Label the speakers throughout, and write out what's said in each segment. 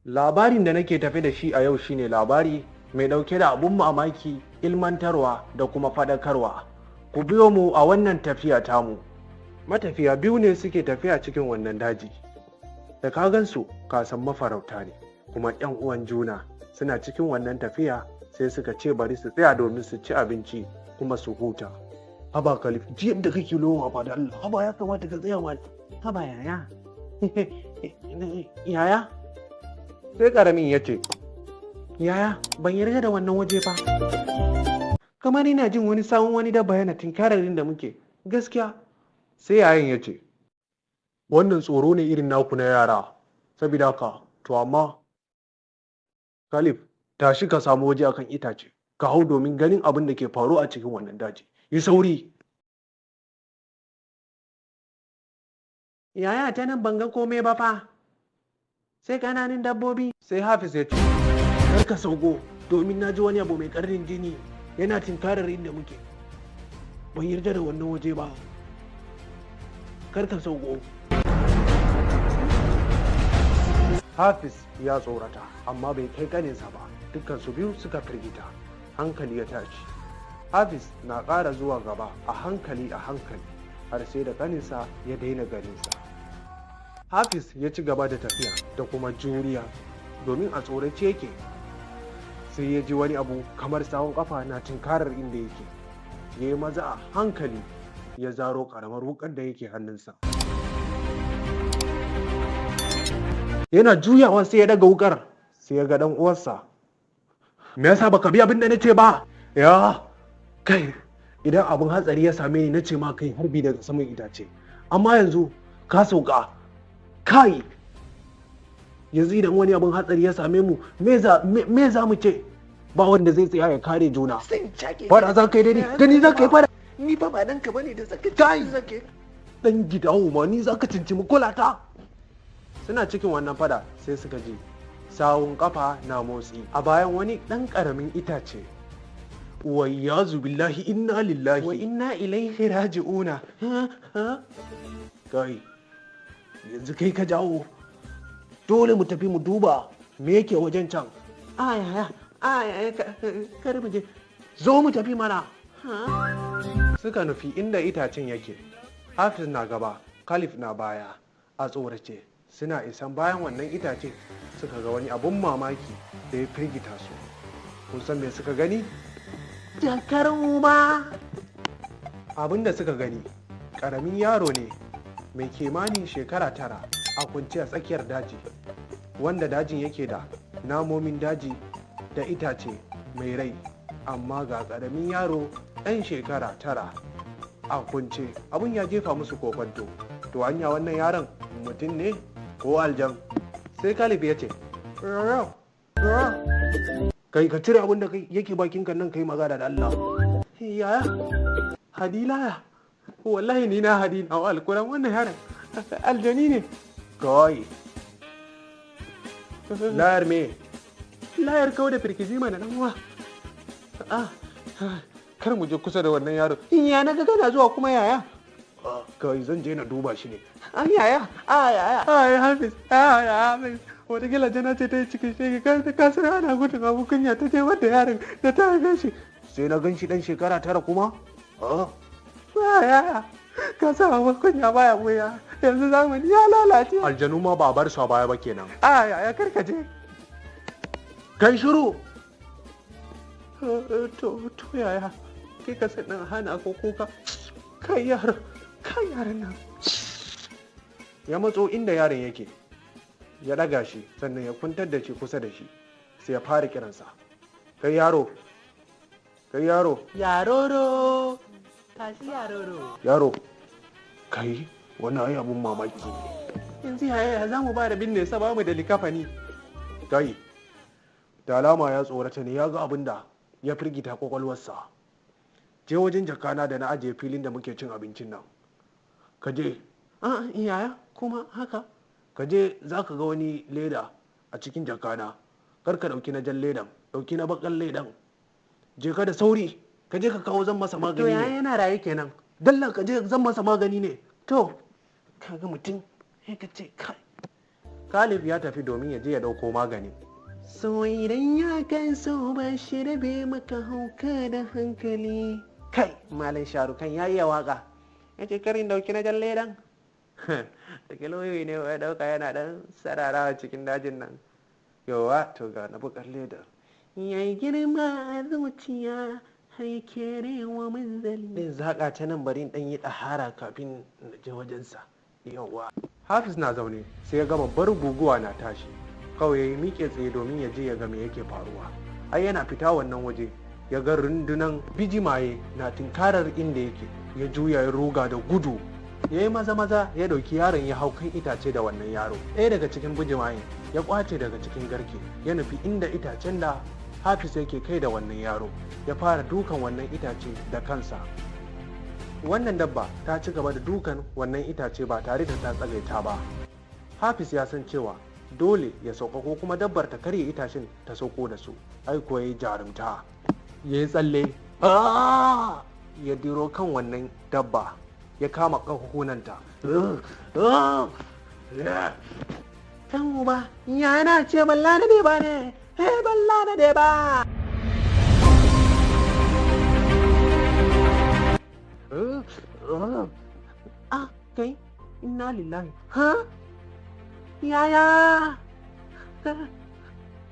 Speaker 1: Labarin da nake tafe da shi a yau shine labari mai ɗauke da abun mamaki, ilmantarwa da kuma faɗakarwa. Ku biyo mu a wannan tafiya tamu. Matafiya biyu ne suke tafiya cikin wannan daji. Da ka gansu ka san mafarauta ne, kuma 'yan uwan juna suna cikin wannan tafiya sai suka ce bari su tsaya domin su ci abinci kuma su huta. Haba Khalif, ji yadda kake loma fa da Allah. Haba ya kamata ka tsaya mana. Haba yaya. Yaya? Sai karamin ya ce, yaya, ban yarda da wannan waje ba. Kamar ina jin wani sawun wani dabba yana tinkarar inda muke. Gaskiya. Sai yayan ya ce, wannan tsoro ne irin naku na yara. Saboda haka, to amma Khalif, tashi ka samu waje akan itace, ka hau domin ganin abin da ke faru a cikin wannan daji. Yi sauri. Yaya ta nan ban ga komai ba fa. Sai ƙananan dabbobi. Sai Hafiz ya ce, kar ka sauko domin na ji wani abu mai ƙarnin jini yana tinkarar inda muke. Ban yarda da wannan waje ba. Kar ka sauko. Hafiz ya tsorata amma bai kai ƙaninsa ba. Dukkan su biyu suka firgita. Hankali ya tashi. Hafiz na ƙara zuwa gaba a hankali a hankali har sai da ƙaninsa ya daina ganinsa. Hafiz ya ci gaba da tafiya da kuma juriya domin a tsorace yake. Sai ya ji wani abu kamar sawun ƙafa na tinkarar inda yake. Ya yi maza a hankali ya zaro ƙaramar wuƙar da yake hannunsa. Yana juyawa sai ya ɗaga wuƙar sai ya ga ɗan uwarsa. Me yasa baka bi abin da nace ba? Ya kai, idan abin hatsari ya same ni nace ma kai harbi daga saman itace. Amma yanzu ka sauka. Kai, yanzu idan wani abin hatsari ya same mu me za mu ce? Ba wanda zai tsaya ya kare juna. Fara za ka yi dai, da ni za ka yi fara.
Speaker 2: Ni fa ba ɗanka bane da zaka
Speaker 1: Kai, ɗan gida ma ni za ka cincimi kulata. Suna cikin wannan fada sai suka ji sawun kafa na motsi a bayan wani ɗan ƙaramin itace. Wayyazu billahi inna lillahi wa inna ilaihi raji'una. Kai, yanzu kai ka jawo. Dole mu tafi mu duba me yake wajen can. Aya, aya, kar mu je. Zo mu tafi mana. Suka nufi inda itacen yake. Hafiz na gaba, Khalif na baya. A tsorace suna isan bayan wannan itace suka ga wani abun mamaki da ya firgita su. Kun san me suka gani? Jakar uba. Abin da suka gani, ƙaramin yaro ne mai kimanin shekara 9 a kwance a tsakiyar daji, wanda dajin yake da namomin daji da itace mai rai, amma ga ƙaramin yaro ɗan shekara 9 a kwance. Abin ya jefa musu kokonto. To anya wannan yaron mutum ne ko aljan? Sai Khalif ya ce, kai ka cire abin da yake bakin kan nan kai magana da Allah. Yaya, hadila, wallahi ni na hadina wa alkuran wannan yaron aljani ne. Kai, layar me? Layar kawai da firgizi mana dan uwa. Kar mu je kusa da wannan yaro. Ya na ga kana zuwa kuma yaya? Kai zan je na duba shi ne. An yaya, a yaya, ai Hafiz, a yaya Hafiz. Wataƙila jana ce ta yi cikin shege, ka san ana gudun abu kunya ta je wadda yaron da ta haife shi. Sai na gan shi ɗan shekara 9 kuma? Yaya, ka san abu kunya baya wuya. Yanzu zamani ya lalace. Aljanu ma ba bar su a baya ba kenan. A yaya kar ka je. Kai shiru. To yaya, kai ka san ɗan hana ko kuka. Kai yaro, kai yaron nan. Ya matso inda yaron yake. Ya ɗaga shi sannan ya kwantar da shi kusa da shi sai ya fara kiransa. Kai yaro, kai yaro.
Speaker 2: Yaroro, tashi yaroro.
Speaker 1: Yaro, kai wannan ai abun mamaki ne. Yanzu yaya za mu ba da binne sa ba mu da likafani. Kai, da alama ya tsorata ne ya ga abin da ya firgita kwakwalwarsa. Je wajen jakana da na ajiye filin da muke cin abincin nan. Ka je. A yaya kuma haka? Ka je za ka ga wani leda a cikin jakana. Kar ka ɗauki na jan ledan, ɗauki na baƙan ledan. Je ka da sauri, ka je ka kawo zan masa magani ne.
Speaker 2: To yaya yana raye kenan?
Speaker 1: Dalla ka je zan masa magani ne.
Speaker 2: To, kaga mutum, sai ka ce kai.
Speaker 1: Kalif ya tafi domin ya je ya ɗauko magani.
Speaker 2: So idan ya kan so ba shi rabe maka hauka da hankali.
Speaker 1: Kai, Malam Sharukan ya iya waka. Ya ce karin dauki na jan ledan. Da kiloyoyi ne ya dauka yana dan sararawa cikin dajin nan. Yowa, to ga na bukar ledar.
Speaker 2: Ya girma a zuciya har ya kerewa manzali.
Speaker 1: Din zaƙa ta nan bari in ɗan yi ɗahara kafin na je wajensa. Yawwa. Hafiz na zaune sai ya ga babbar guguwa na tashi. Kawai ya yi miƙe tsaye domin ya je ya ga me yake faruwa. Ai yana fita wannan waje ya ga rundunan bijimaye na tinkarar inda yake. Ya juya ya ruga da gudu. Ya yi maza maza ya ɗauki yaron ya hau kan itace da wannan yaro. Ɗaya daga cikin bijimayen ya ƙwace daga cikin garke ya nufi inda itacen da Hafiz yake kai da wannan yaro. Ya fara dukan wannan itace da kansa. Wannan dabba ta ci gaba da dukan wannan itace ba tare da ta tsagaita ba. Hafiz ya san cewa dole ya sauka ko kuma dabbar ta karya itacen ta sauko da su. Ai kuwa ya jarumta. Ya yi tsalle. "Ah!" Ya diro kan wannan dabba. Ya kama ƙahunanta.
Speaker 2: Kan uba, yana ce balla na ne ba ne, eh balla na ne ba. Ah, kai, inna lillahi. Ha? Yaya? Ta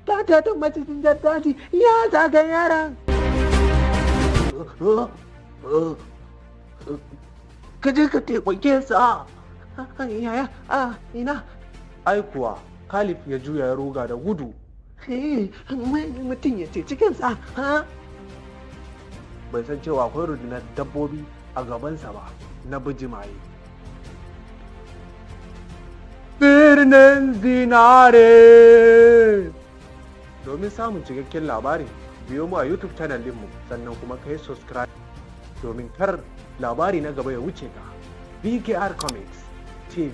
Speaker 2: ta ta macijin daji ya zaga yaran. Ka je ka taimake sa. Yaya, ah, ina.
Speaker 1: Ai kuwa Kalif ya juya ya ruga da gudu.
Speaker 2: Mutum ya ce cikinsa. Ha?
Speaker 1: Bai san cewa akwai rundunar dabbobi a gabansa ba na bijimaye. Birnin zinare! Domin samun cikakken labarin, biyo mu a YouTube channel ɗinmu sannan kuma ka yi subscribe domin kar labari na gaba ya wuce ka. BKR Comics TV.